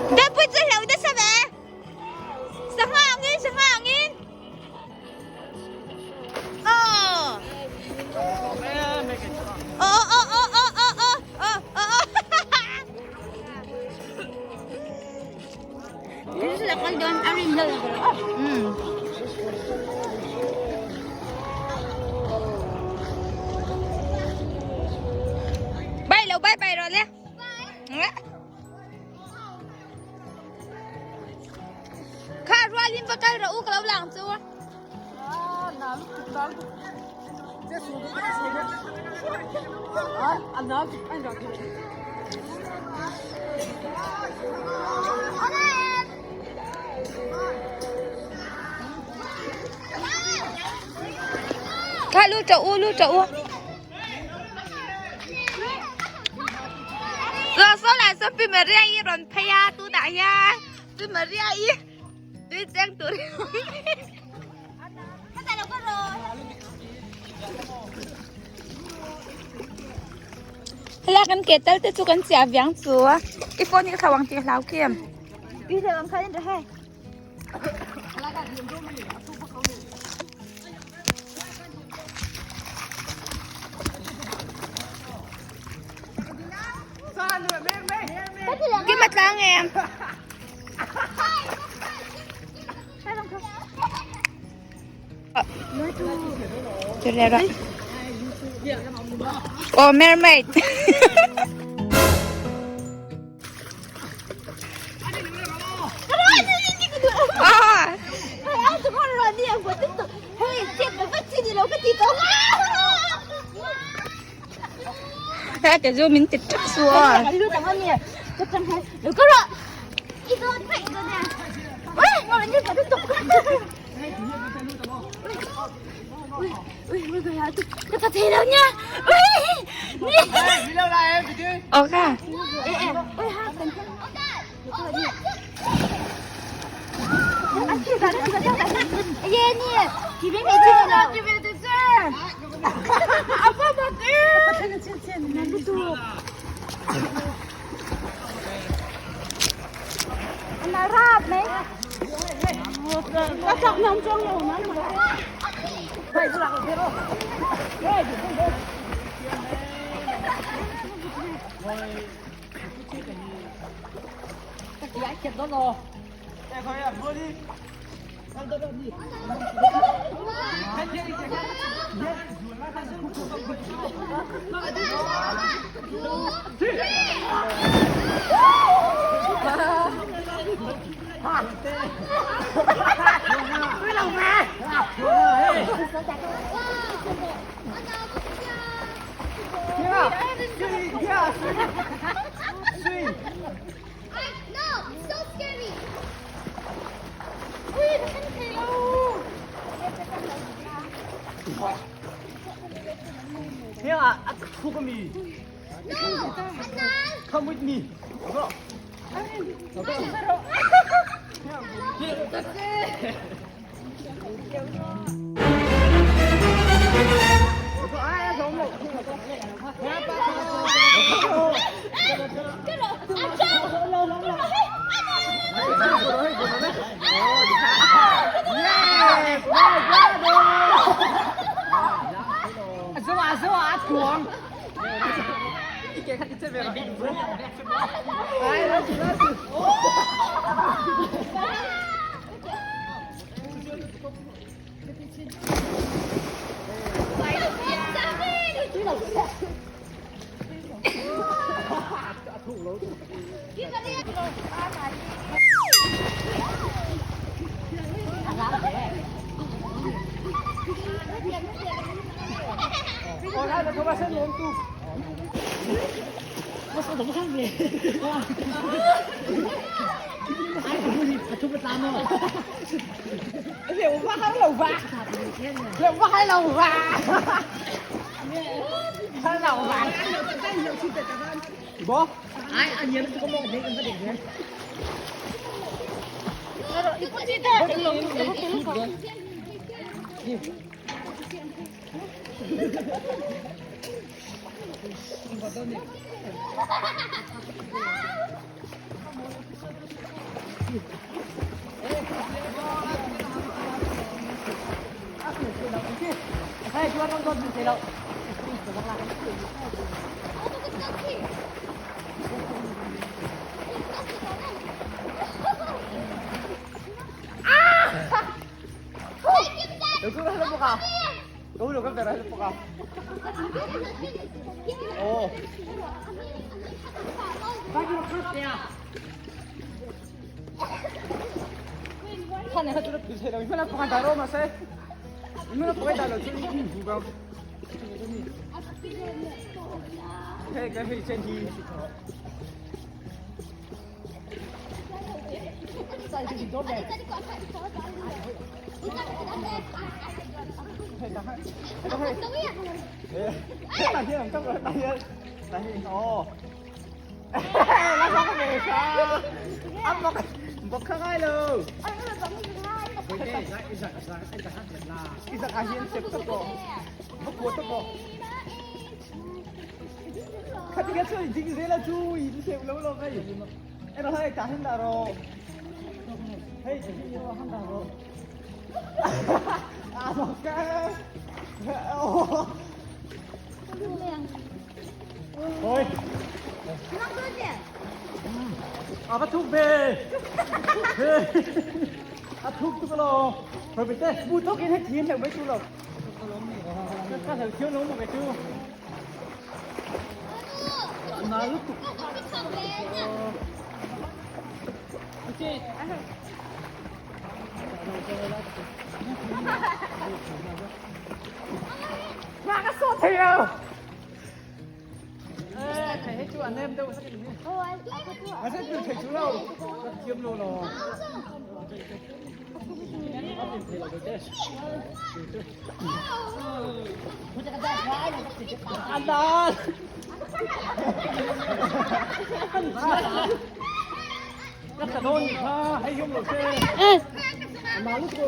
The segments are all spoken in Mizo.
Dapat sa hlaw na sa ve. Sa hangin, sa hangin. Oh. Oh, oh, oh, oh, oh, oh, oh, oh, oh. Bay lo bay bay rồi le. Kha rualin va kal rawh u ka lo lang chu. Kha lu ṭah u lu ṭah u. Saw lai saw Pi Maria i rawn phei a tunah hian Pi Maria i tui cheng tur Helai kan ke tal te chu kan chiah viang chu a i phone hi ka thlau ang tih hlau khi em. Kim a tlang em? Oh, mermaid. Te chu min ti tap su a. Ok.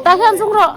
Ta hian zung rawh.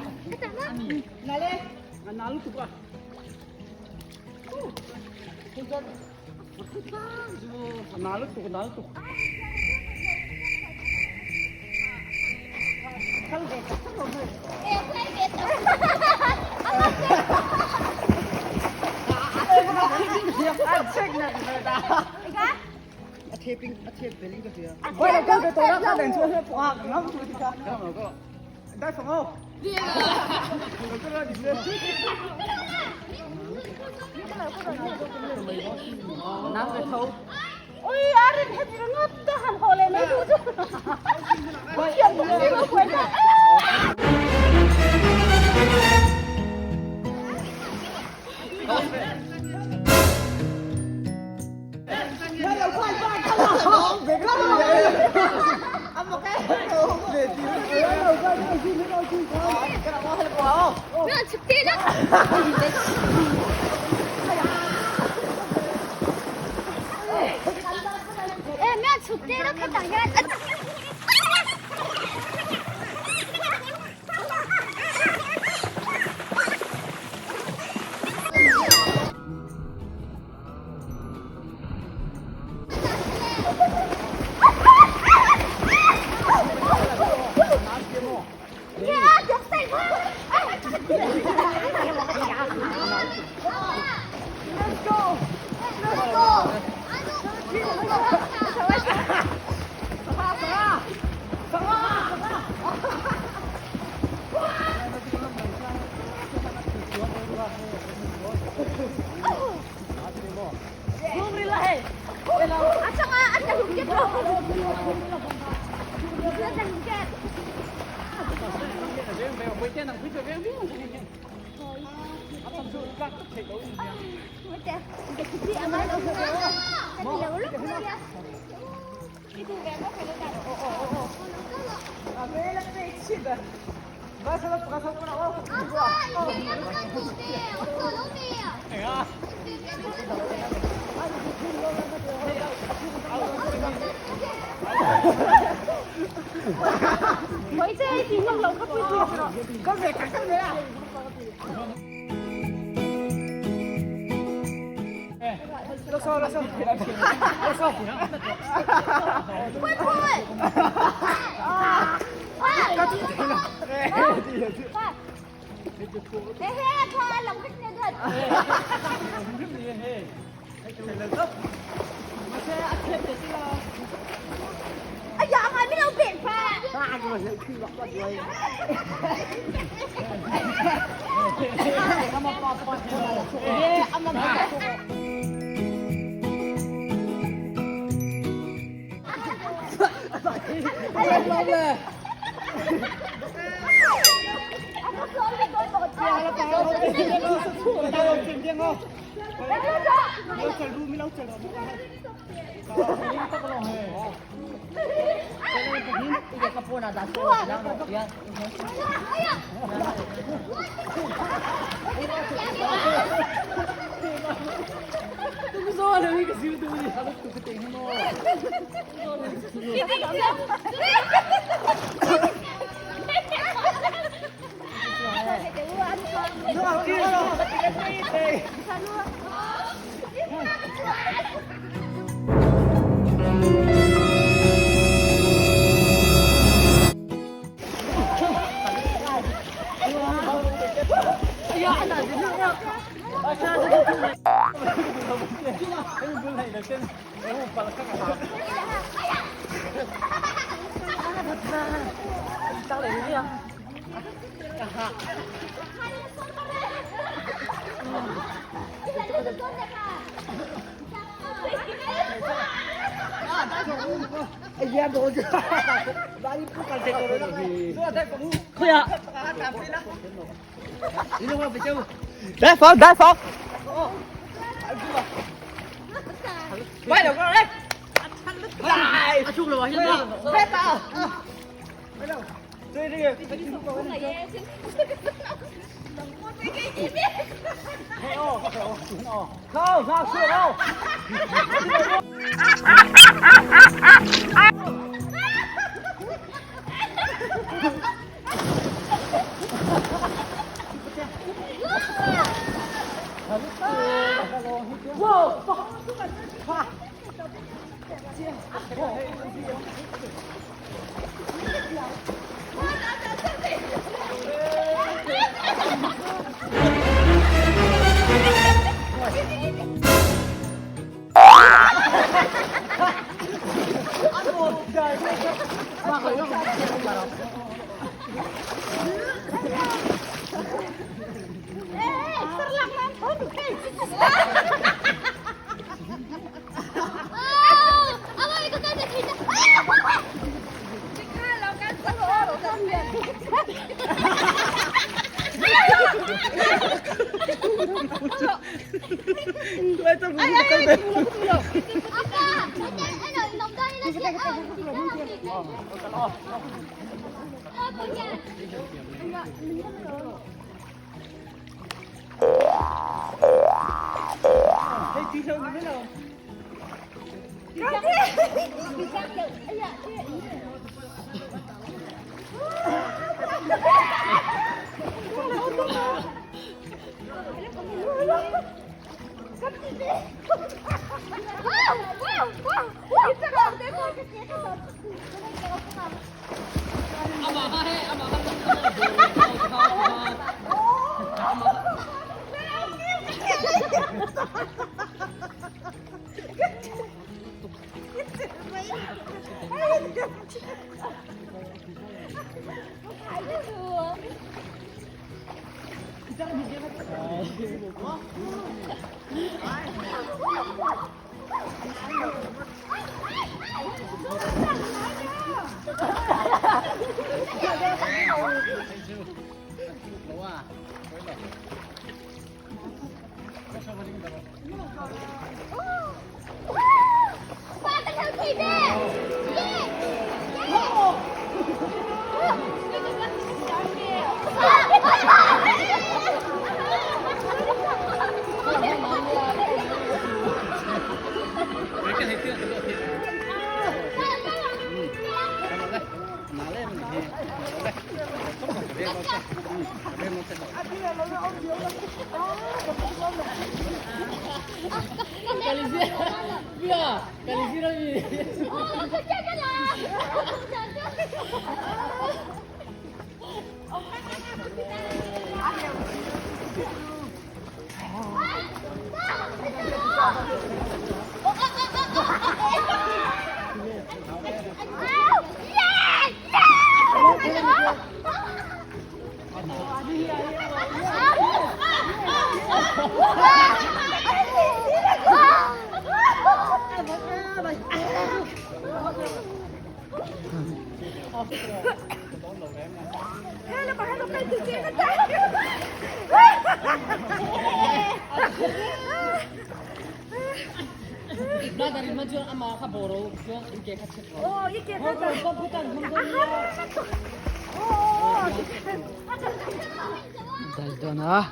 Dal dawn a.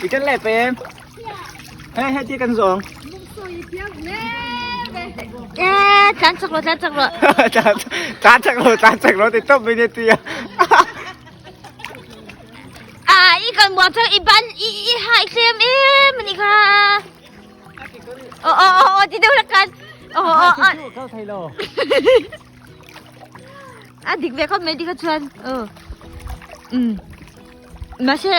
I kan leh pem. Hei hei ti kan zawng. Eh, tlan chak lo, tlan chak lo. Tlan chak lo, tlan chak lo ti top mai ne ti. À, i kan buang chak i ban i i hai tlem em ani kha. Ờ ờ ờ ti deuh la kan. Ờ ờ ờ. Kau thei lo. A dik ve khawp mai ti kha chuan. Ờ. Um. Mahse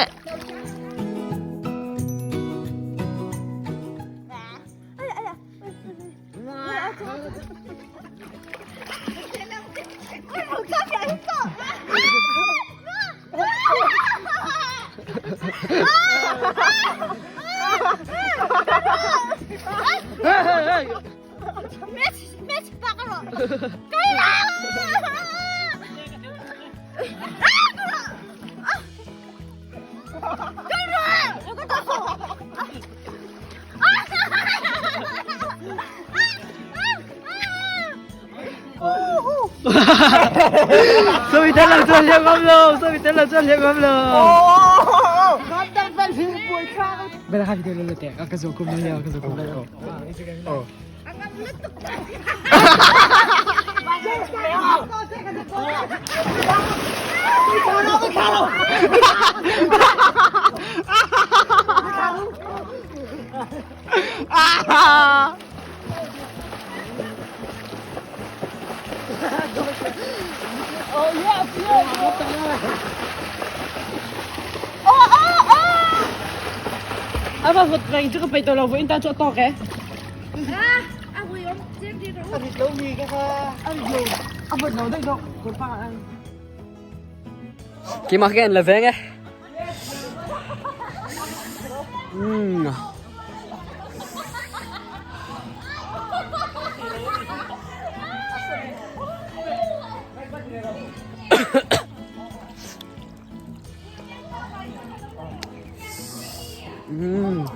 Sawi tel lo chuan hliam ngam lo, sawi tel lo chuan hliam ngam lo. Bela kha video lo lo te, ka zo kum lo ka zo kum lo. Oh. Ava vot reng chu ka pei to lo vo in ta chu tok e. Keimah ka en la veng e. Mm. Mm.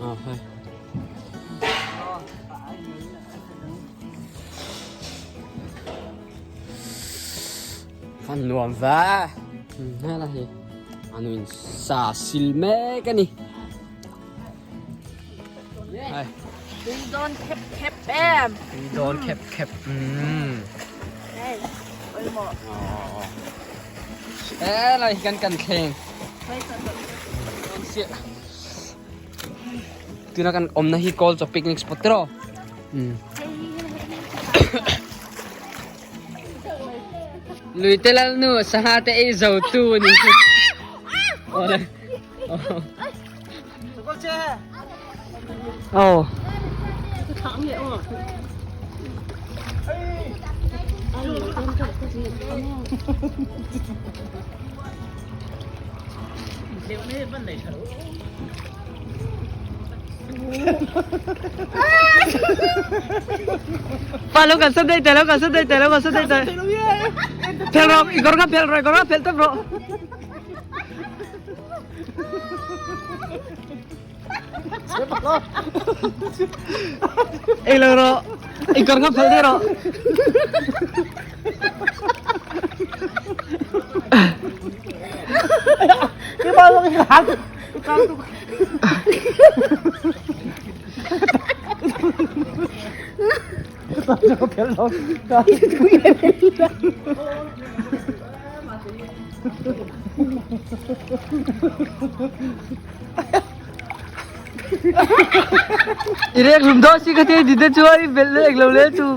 Oh, hi. Van nuam ve. Hela hi anu in sa sil mek ani. Hai. Tui dawn khep khep em. Tui dawn khep khep. Hei, pawimawh. Helai hi kan kan thleng. Tuna kan awmna hi Kawl chaw picnic spot tiraw. Luite lalnu sangha te ei zo tu a ni. Aw. Pa lo kan sat dai te lo kan sat dai te lo kan sat dai te. Phel ro igor ka phel ro igor ka phel tep ro. Ei lo ro igor ka phel dai ro. I rek hlum dawn si ka ti ti te chuan i belh leh lo le chu.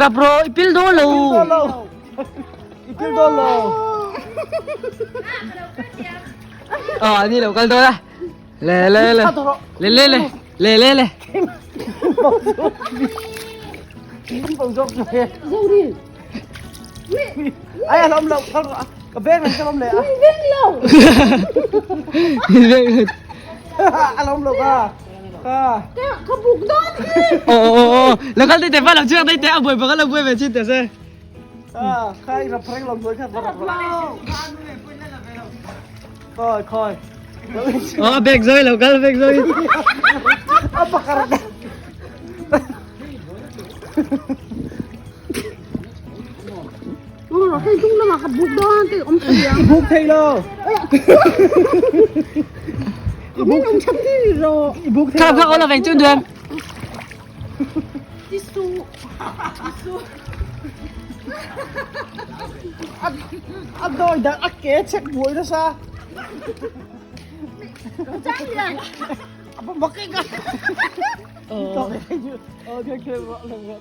Rap ro i pil dawn lo. I pil dawn lo. Ờ ni lo kal dawn a. Le le le. Le le le. Le le le. Ai a lawm lo kal rawh a. Ka beng ang ka lawm leh a. A lawm lo ka. Ka. Ka buk dawn hi. Aw aw aw. Lo kal dei te pa lo chuak dei te a buai bawk a lo buai ve chin te se. À, khai rap reng lòng với khát rap rap. Khoi khoi. Aw bek zoi lo kal bek zoi. Apa karat. Hei dung lamah ka buk dawn te awm thei ang. I buk thei lo. Min awm tha ti ro. I buk thei Kha kha ola veng chun duam. Tisu. A dawi dan a ke chek buai nasa. Chang lian. Apa makai ka. Oh. Okay, okay, ro lo ro.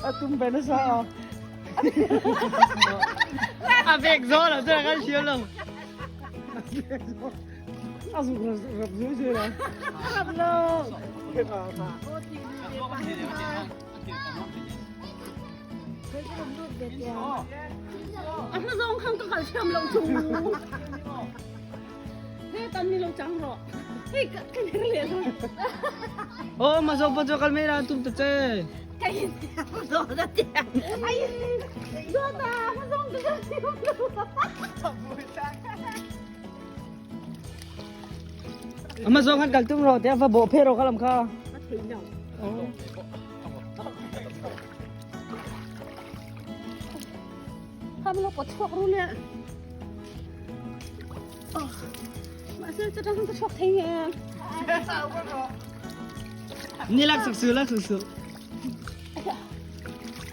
A tum ve nasa a. A bek zo lo chu kan hriam lo. A zuk rap zui zui la. Rap lo. A hma zawng khan ka kal thiam lo chu. He tan ni lo chang rawh. Hei ka ka ner leh lo. Aw ma zo pa chu kal mai la tum ta che. Ka in zo da te. Ai zo ta ma zawng ka kal thiam lo. Ama zawng khan kal tum rawh te va bawh phe rawh kha lam kha. A thei lo. Kha lo pawt chhuak ru le. Mahse chutah khan ka chhuak thei nge. Ni lak suk su lak suk su.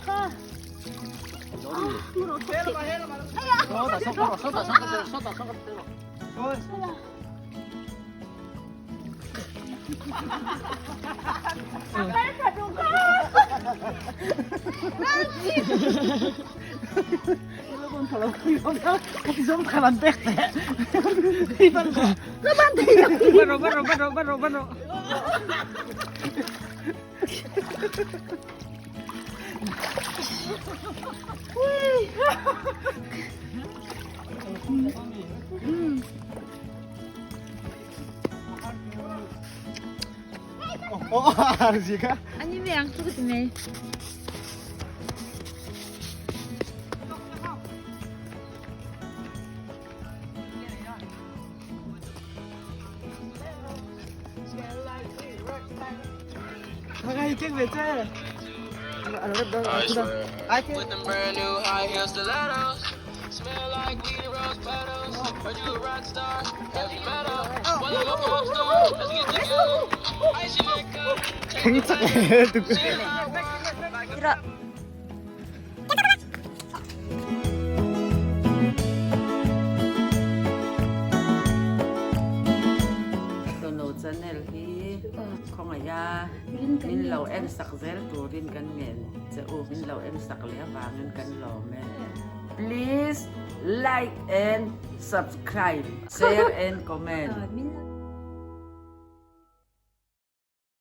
Kha. Bắt rồi bắt rồi bắt rồi bắt rồi bắt rồi. Ani me ang chu ka ti mai. With them brand new high heel stilettos. Smell like weed and rose petals. Heard you a rock star, heavy metal. Well, I'm a pop star. Let's get together. Ice in that cup. Thleng chak leh tuk. Tono channel hi khawngaih a min lo en sak zel turin kan ngen che u min lo en sak leh avangin kan lawm e please like and subscribe share and comment.